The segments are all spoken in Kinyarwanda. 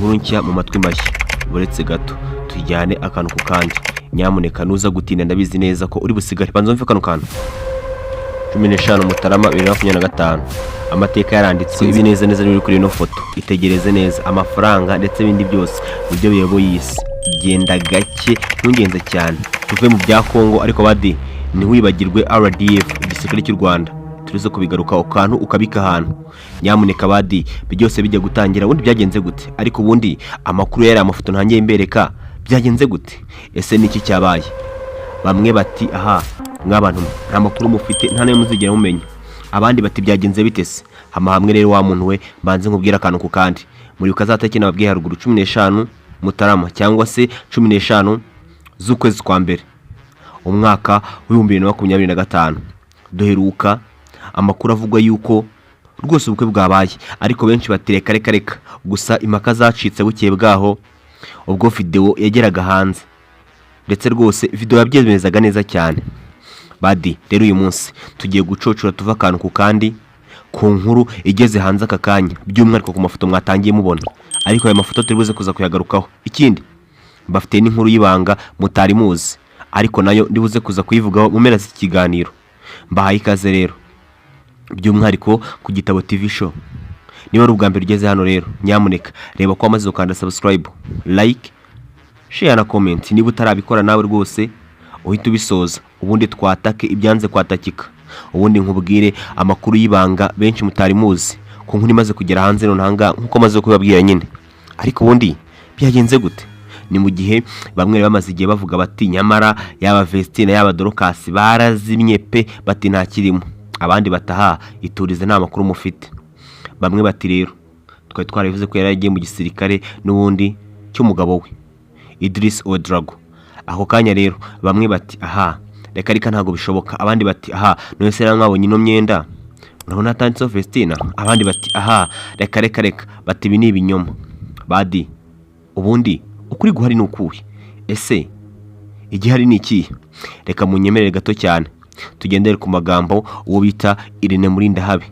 Inkuru nshya mu matwi mashya. Uretse gato tujyane akantu ku kandi, nyamuneka nuza gutinda, ndabizi neza ko uri busigare. Banza wumve kano kantu. 15 Mutarama 2025, amateka yaranditswe. Ibi neza neza biri kuri ino foto, itegereze neza. Amafaranga ndetse n'ibindi byose nibyo biyoboye isi. Genda gake, ntugenze cyane. Tuve mu bya Kongo, ariko badi ntiwibagirwe RDF, igisirikare cy'u Rwanda. Turize kubigaruka akantu ukabika ahantu, nyamuneka. Badi byose bijya gutangira, ubundi byagenze gute? Ariko ubundi amakuru yari amafoto ntangiye mbereka, byagenze gute? Ese niki cyabaye? Bamwe bati: "Aha mwabantu mwe, nta makuru mufite, nta nayo muzigera mumenya." Abandi bati: "Byagenze bite se?" Hama hamwe rero, wa muntu we, mbanze nkubwire akantu ku kandi. Muri ukazatariki nababwiye haruguru, 15 Mutarama cyangwa se 15 z'ukwezi kwa mbere, umwaka w'2025, duheruka amakuru avugwa yuko rwose ubukwe bwabaye, ariko benshi bati: "Reka reka reka." Gusa impaka zacitse bukeye bwaho ubwo videwo yageraga hanze, ndetse rwose videwo yabyemezaga neza cyane. Badi rero uyu munsi tugiye gucocora tuva akantu ku kandi ku nkuru igeze hanze aka kanya, by'umwihariko ku mafoto mwatangiye mubona, ariko ayo mafoto turi buze kuza kuyagarukaho. Ikindi, mbafitiye n'inkuru y'ibanga mutari muzi, ariko nayo ndibuze kuza kuyivugaho mu mpera z'iki kiganiro. Mbahaye ikaze rero, by'umwihariko ku Gitabo TV Show. Niba ari ubwa mbere ugeze hano rero, nyamuneka reba ko wamaze gukanda subscribe, like, share na comment. Niba utarabikora nawe rwose uhita ubisoza, ubundi twatake ibyanze kwatakika, ubundi nkubwire amakuru y'ibanga benshi mutari muzi ku nkuru imaze kugera hanze nonaha ngaha, nk'uko maze kubibabwira nyine. Ariko ubundi byagenze gute? Ni mu gihe bamwe bari bamaze igihe bavuga bati: "Nyamara yaba Vestine yaba Dorcas barazimye pe," bati: "Ntakirimo." Abandi bataha: "Iturize, nta makuru mufite." Bamwe bati: "Rero twari twarabivuze ko yari yagiye mu gisirikare n'ubundi cy'umugabo we Idris Ouedraogo." Ako kanya rero bamwe bati: "Aha reka reka, ntabwo bishoboka." Abandi bati: "Aha none se rero mwabonye ino myenda, murabona hatanditseho Vestina?" Abandi bati: "Aha reka reka reka," bati: "Ibi ni ibinyoma." Badi ubundi ukuri guhari ni ukuhe? Ese igihari ni ikihe? Reka munyemerere gato cyane tugendere ku magambo uwo bita Irene Murindahabi,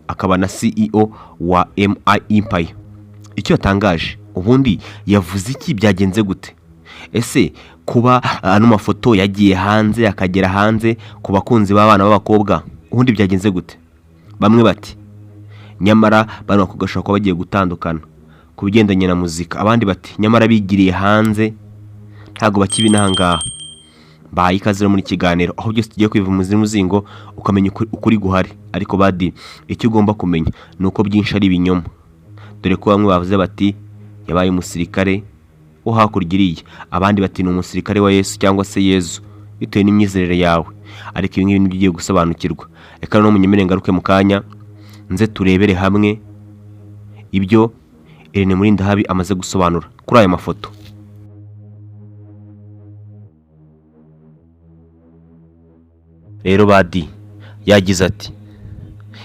akaba na CEO wa MI Empire, icyo yatangaje. Ubundi yavuze iki? Byagenze gute? Ese kuba ano mafoto yagiye hanze, akagera hanze ku bakunzi b'abana b'abakobwa, ubundi byagenze gute? Bamwe bati: "Nyamara bano bakobwa bashobora kuba bagiye gutandukana ku bigendanye na muzika." Abandi bati: "Nyamara bigiriye hanze, ntabwo bakiba inaha ngaha." Mbahaye ikaze rero muri kiganiro aho byose tugiye kwiva mu muzingo, ukamenya ukuri guhari. Ariko badi icyo ugomba kumenya ni uko byinshi ari ibinyoma, dore ko bamwe bavuze bati: "Yabaye umusirikare wo hakurya iriya," abandi bati: "Ni umusirikare wa Yesu cyangwa se Yezu," bitewe n'imyizerere yawe. Ariko ibi ngibi nibyo ugiye gusobanukirwa. Reka noneho munyemere ngaruke mu kanya, nze turebere hamwe ibyo Irene Murindahabi amaze gusobanura kuri aya mafoto. Rero badi yagize ati: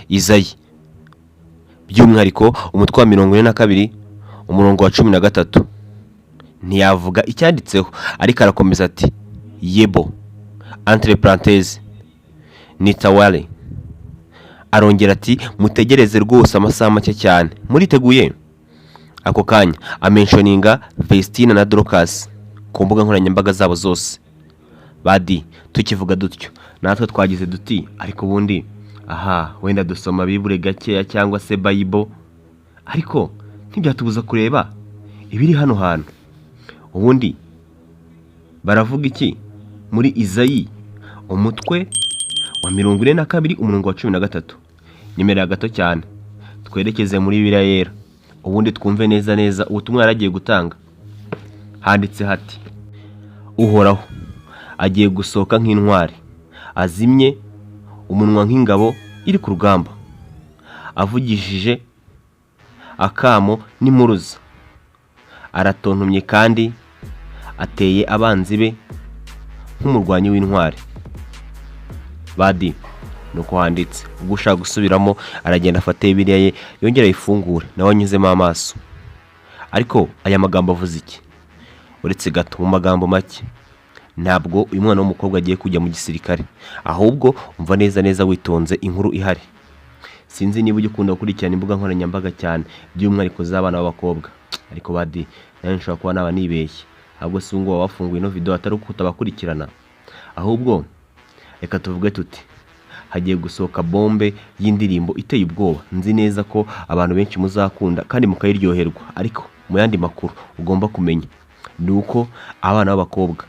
Izayi, by'umwihariko umutwe wa 42, umurongo wa 13. Ntiyavuga icyanditseho, ariko arakomeza ati: "Yebo entre parenthèse nitawale." Arongera ati: "Mutegereze rwose amasaha make cyane, muriteguye?" Ako kanya amentioninga Vestine na Dorcas ku mbuga nkoranyambaga zabo zose. Badi tukivuga dutyo, natwe twagize duti: "Ariko ubundi aha wenda dusoma bibure gakeya cyangwa se Bible, ariko ntibyatubuza kureba ibiri hano hantu. Ubundi baravuga iki muri Izayi umutwe wa 42, umurongo wa 13?" Nyemerera gato cyane twerekeze muri Bibiliya Yera, ubundi twumve neza neza ubutumwa yaragiye gutanga. Handitse hati: "Uhoraho agiye gusohoka nk'intwari, azimye umunwa nk'ingabo iri ku rugamba, avugishije akamo n'impuruza, aratontomye kandi ateye abanzi be nk'umurwanyi w'intwari." Badi nuko handitse. Ubwo ushaka gusubiramo aragenda afate Bibiliya ye, yongere ayifungure nawe anyuzemo amaso. Ariko aya magambo avuze iki? Uretse gato, mu magambo make, ntabwo uyu mwana w'umukobwa agiye kujya mu gisirikare, ahubwo umva neza neza witonze inkuru ihari. Sinzi niba ujya ukunda gukurikirana imbuga nkoranyambaga cyane, by'umwihariko z'abana b'abakobwa. Ariko badi, nawe nshobora kuba naba nibeshye. Ahubwo si ngo waba wafunguye ino video atari uko utabakurikirana. Ahubwo reka tuvuge tuti hagiye gusohoka bombe y'indirimbo iteye ubwoba. Nzi neza ko abantu benshi muzakunda kandi mukayiryoherwa. Ariko mu yandi makuru ugomba kumenya ni uko abana b'abakobwa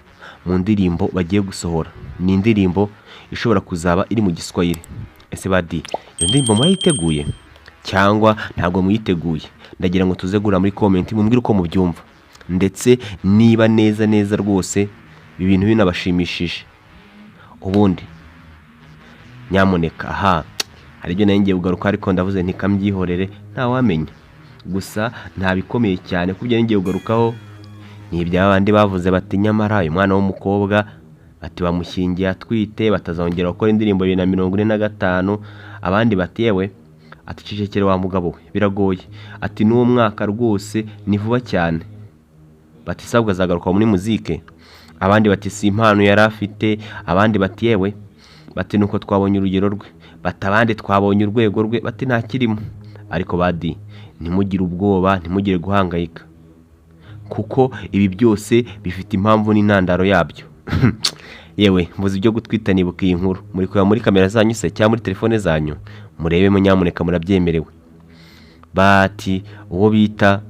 mu ndirimbo bagiye gusohora ni indirimbo ishobora kuzaba iri mu Giswahili. Ese badi, iyo ndirimbo murayiteguye cyangwa ntabwo muyiteguye? Ndagira ngo tuze guhura muri comment, mumbwire uko mubyumva, ndetse niba neza neza rwose ibi bintu binabashimishije. Ubundi nyamuneka, aha hari ibyo nari ngiye kugaruka, ariko ndavuze ntikambyihorere, ntawamenya. Gusa nta bikomeye cyane kuko ibyo nari ngiye kugarukaho ni ibya bandi bavuze bati nyamara uyu mwana w'umukobwa, bati bamushyingiye atwite, batazongera gukora indirimbo 2045. Abandi bati yewe, ati cecekere wa mugabo we, biragoye, ati n'uwo mwaka rwose ni vuba cyane, bati sabwa azagaruka muri muzike. Abandi bati si impano yari afite. Abandi bati yewe, bati nuko twabonye urugero rwe, bati abandi twabonye urwego rwe, bati ntakirimo. Ariko badi, ntimugire ubwoba, ntimugire guhangayika, kuko ibi byose bifite impamvu n'intandaro yabyo. Yewe, mvuze ibyo gutwita nibuka iyi nkuru. Muri kureba muri kamera zanyu se cyangwa muri telefone zanyu, murebemo nyamuneka, murabyemerewe. Bati uwo bita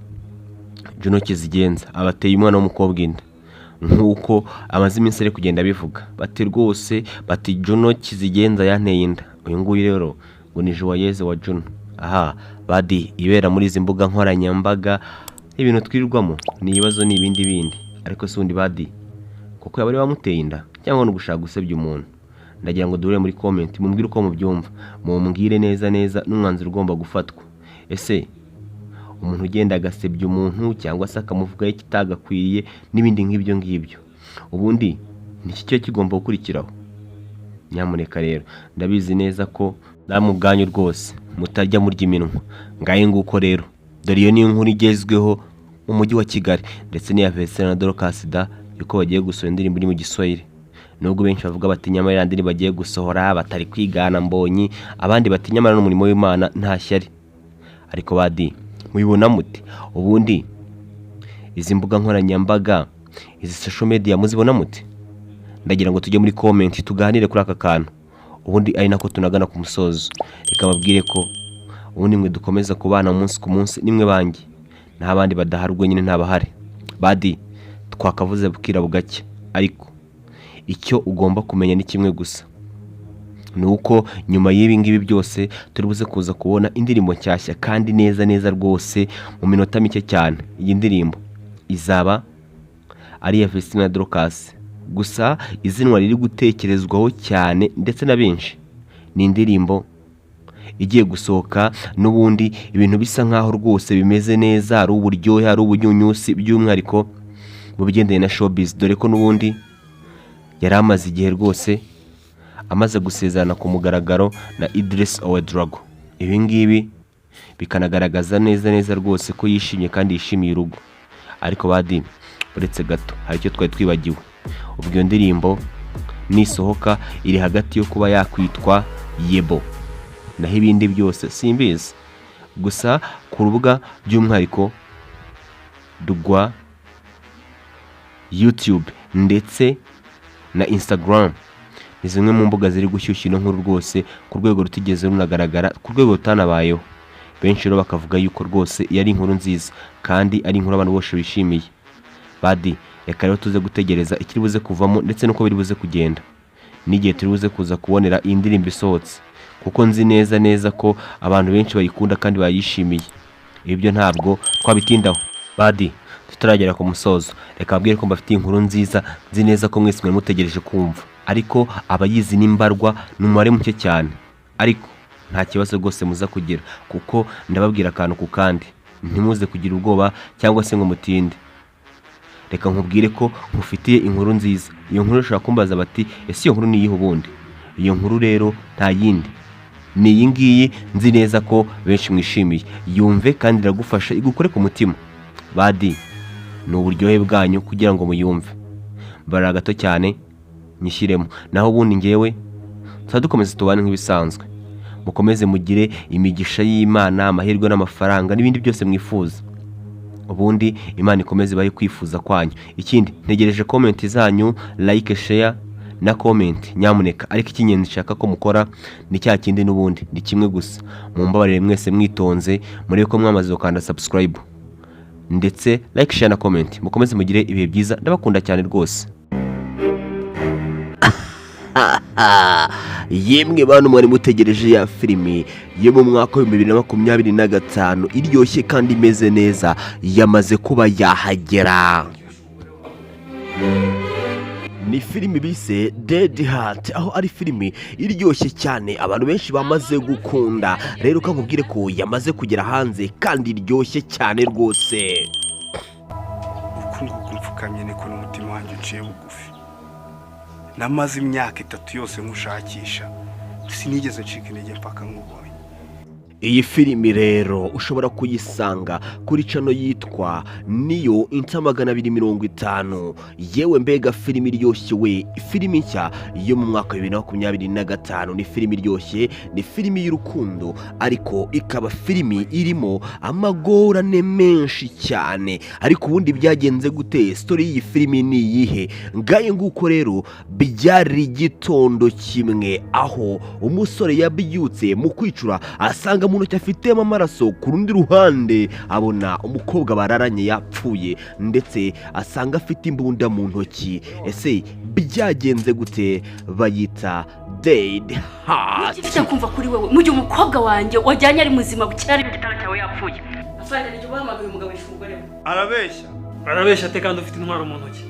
Juno Kizigenza abateye umwana w'umukobwa inda, nk'uko amaze iminsi ari kugenda abivuga. Bati rwose, bati Juno Kizigenza yanteye inda. Uyu nguyu rero ngo ni Joyeuse wa Juno. Aha badi, ibera muri izi mbuga nkoranyambaga, ibintu twirirwamo ni ibibazo, ni ibindi bindi. Ariko si undi badi, kuko yaba ari wamuteye inda cyangwa ni ugushaka gusebya umuntu? Ndagira ngo duhure muri comment, mumbwire uko mubyumva, mumbwire neza neza n'umwanzuro ugomba gufatwa. Ese umuntu ugenda agasebya umuntu cyangwa se akamuvugaho ikitagakwiriye n'ibindi nk'ibyo ngibyo, ubundi ni iki cyo kigomba gukurikiraho? Nyamuneka rero, ndabizi neza ko namwe ubwanyu rwose mutajya murya iminwa. Ngahe nguko rero, dore iyo ni inkuru igezweho mu mujyi wa Kigali, ndetse n'iya Vestine na Dorcas da, yuko bagiye gusohora indirimbo iri mu Giswahili. Nubwo benshi bavuga bati nyamara iriya ndirimbo bagiye gusohora batari kwigana Mbonyi, abandi bati nyamara n'umurimo w'Imana, nta shyari. Ariko badi, mubibona mute? Ubundi izi mbuga nkoranyambaga, izi social media, muzibona mute? Ndagira ngo tujye muri comment tuganire kuri aka kantu, ubundi ari nako tunagana ku musozo. Reka babwire ko ubundi mwe dukomeza kubana umunsi ku munsi, nimwe banjye, naho abandi badahari ubwo nyine ntabahari. Badi, twakavuze bukira bugacya, ariko icyo ugomba kumenya ni kimwe gusa, ni uko nyuma y'ibi ngibi byose turi buze kuza kubona indirimbo nshyashya, kandi neza neza rwose mu minota mike cyane. Iyi ndirimbo izaba ari iya Vestine na Dorcas. Gusa izinwa riri gutekerezwaho cyane ndetse na benshi ni indirimbo igiye gusohoka n'ubundi ibintu bisa nkaho rwose bimeze neza, ari uburyohe, ari ubunyunyusi, by'umwihariko mu bigendanye na showbiz, dore ko n'ubundi yari amaze igihe rwose amaze gusezerana ku mugaragaro na Idris Ouedraogo. Ibi ngibi bikanagaragaza neza neza rwose ko yishimye kandi yishimiye urugo. Ariko badi, uretse gato, hari icyo twari twibagiwe. Ubwo iyo ndirimbo nisohoka iri hagati yo kuba yakwitwa Yebo, naho ibindi byose simbizi. Gusa ku rubuga by'umwihariko rwa YouTube ndetse na Instagram, ni zimwe mu mbuga ziri gushyushya ino nkuru rwose ku rwego rutigeze runagaragara, ku rwego rutanabayeho. Benshi rero bakavuga yuko rwose iyo ari inkuru nziza kandi ari inkuru abantu bose bishimiye. Badi, reka rero tuze gutegereza ikiri buze kuvamo ndetse n'uko biri buze kugenda, n'igihe turi buze kuza kubonera iyi ndirimbo isohotse, kuko nzi neza neza ko abantu benshi bayikunda kandi bayishimiye. Ibyo ntabwo twabitindaho. Badi, tutaragera ku musozo, reka babwire ko mbafitiye inkuru nziza. Nzi neza ko mwese mwari mutegereje kumva, ariko abayizi n'imbarwa, ni umubare muke cyane. Ariko nta kibazo rwose muza kugira, kuko ndababwira akantu ku kandi. Ntimuze kugira ubwoba cyangwa se ngo mutinde. Reka nkubwire ko nkufitiye inkuru nziza. Iyo nkuru ushobora kumbaza bati ese iyo nkuru ni iyihe? Ubundi iyo nkuru rero nta yindi, ni iyi ngiyi. Nzi neza ko benshi mwishimiye. Yumve kandi iragufasha, igukore ku mutima. Badi, ni uburyohe bwanyu kugira ngo muyumve. Barara gato cyane nyishyiremo, naho ubundi ngewe tuzaba dukomeza tubane nk'ibisanzwe. Mukomeze mugire imigisha y'Imana, amahirwe n'amafaranga n'ibindi byose mwifuza. Ubundi Imana ikomeze ibahe kwifuza kwanyu. Ikindi, ntegereje comment zanyu, like, share na comment nyamuneka. Ariko icy'ingenzi nshaka ko mukora ni cya kindi n'ubundi, ni kimwe gusa. Mumbabarire mwese mwitonze, murebe ko mwamaze gukanda subscribe ndetse like, share na comment. Mukomeze mugire ibihe byiza, ndabakunda cyane rwose. Yemwe bantu mwari mutegereje ya filimi yo mu mwaka wa 2025 iryoshye kandi imeze neza, yamaze kuba yahagera. Ni filimi bise Dead Heart, aho ari filimi iryoshye cyane abantu benshi bamaze gukunda. Rero ukakubwire ko yamaze kugera hanze kandi iryoshye cyane rwose. Uku nguku mfukamye niko n'umutima wanjye uciye bugufi. Namaze imyaka 3 yose nkushakisha, sinigeze ncika intege mpaka nkubonye. Iyi filimi rero ushobora kuyisanga kuri channel yitwa Niyo Inta 250. Yewe, mbega filimi iryoshye we! Filimi nshya yo mu mwaka wa 2025, ni filimi iryoshye, ni filimi y'urukundo, ariko ikaba filimi irimo amagorane menshi cyane. Ariko ubundi byagenze gute? Story y'iyi filimi ni iyihe? Ngaye nguko rero, byari igitondo kimwe aho umusore yabyutse mu kwicura asanga mu ntoki afitemo amaraso, ku rundi ruhande abona umukobwa bararanye yapfuye, ndetse asanga afite imbunda mu ntoki. Ese byagenze gute? Bayita Dead Heart. Icyo kumva kuri wowe mu gihe umukobwa wanjye wajyanye ari muzima, bukira ari mu gitanda cyawe yapfuye. Afande, nijye ubahamagaye, umugabo yishe umugore we. Arabeshya. Arabeshya ate kandi ufite intwaro mu ntoki?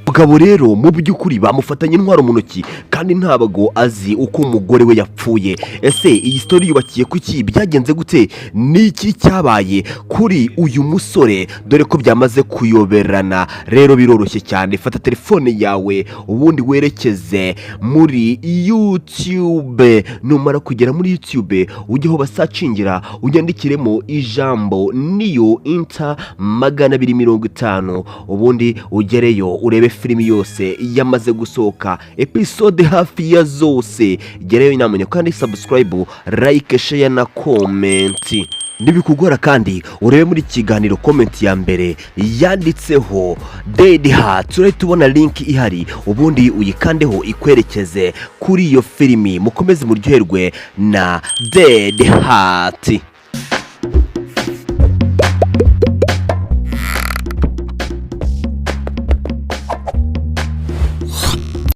Umugabo rero mu by'ukuri bamufatanye intwaro mu ntoki kandi ntabwo azi uko umugore we yapfuye. Ese iyi story yubakiye ku ki? Byagenze gute? Ni iki cyabaye kuri uyu musore, dore ko byamaze kuyoberana? Rero biroroshye cyane, fata telefone yawe ubundi werekeze muri YouTube. Numara kugera muri YouTube, ujye aho basearchingira, unyandikiremo ijambo Niyo Inta 250, ubundi ugereyo urebe filimi yose yamaze gusohoka, episode hafi ya zose. Gereyo inama kandi subscribe, like, share na comment. Ntibikugora kandi urebe muri iki kiganiro comment ya mbere yanditseho Dead Heart, urahita ubona link ihari, ubundi uyikandeho ikwerekeze kuri iyo filimi. Mukomeze muryoherwe na Dead Heart.